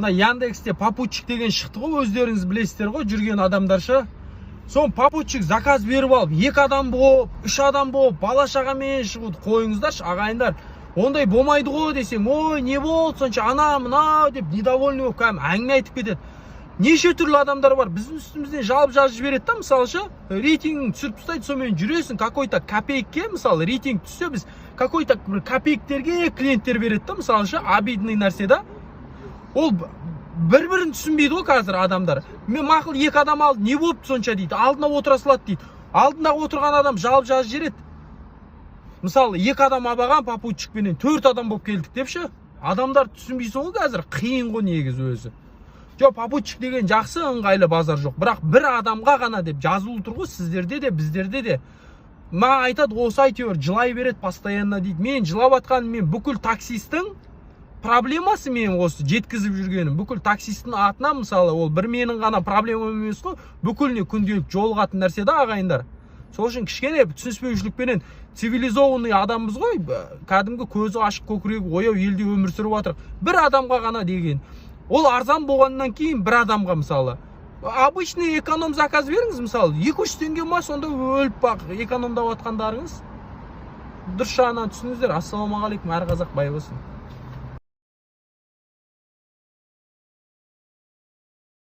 Мына Яндексте попутчик деген шықты ғой, өздеріңіз білесіздер ғой, жүрген адамдар ше. Соны попутчик заказ беріп алып, екі адам болып, үш адам болып, бала шағамен шығуды қойыңыздаршы, ағайындар. Ондай болмайды ғой десең, ой, не болды сонша, ана мынау деп недовольный болып, кәдімгі әңгіме айтып кетеді. Неше түрлі адамдар бар, біздің үстімізден жалып жазып жібереді да. Мысалы ше, рейтингін түсіріп тастайды, сонымен жүресің какой-то копейкке. Мысалы, рейтинг түссе, біз какой-то бір копейктерге клиенттер береді да. Мысалы ше, обидный нәрсе да ол. Бір бірін түсінбейді ғой қазір адамдар. Мен мақұл, екі адам алды, не болыпты сонша дейді, алдына отыра салады дейді. Алдындағы отырған адам жалып жазып жібереді. Мысалы, екі адам алған попутчикпенен төрт адам болып келдік деп ше. Адамдар түсінбейсің ғой қазір, қиын ғой негізі өзі. Жоқ, попутчик деген жақсы, ыңғайлы, базар жоқ, бірақ бір адамға ғана деп жазулы тұр ғой сіздерде де, біздерде де. Маған айтады осы, әйтеуір жылай береді постоянно дейді. Мен жылап жатқаным, мен бүкіл таксисттің проблемасы, мен осы жеткізіп жүргенім бүкіл таксисттің атынан. Мысалы, ол бір менің ғана проблемам емес қой, бүкіліне күнделік жолығатын нәрсе да, ағайындар. Сол үшін кішкене түсініспеушілікпенен, цивилизованный адамбыз ғой, кәдімгі көзі ашық, көкірегі ояу елде өмір сүріп жатырық. Бір адамға ғана деген ол арзан болғаннан кейін бір адамға, мысалы, обычный эконом заказ беріңіз, мысалы, 200 теңге ма, сонда өліп бақ экономдап жатқандарыңыз. Дұрыс жағынан түсініңіздер. Ассалаумағалейкум, әр қазақ бай болсын.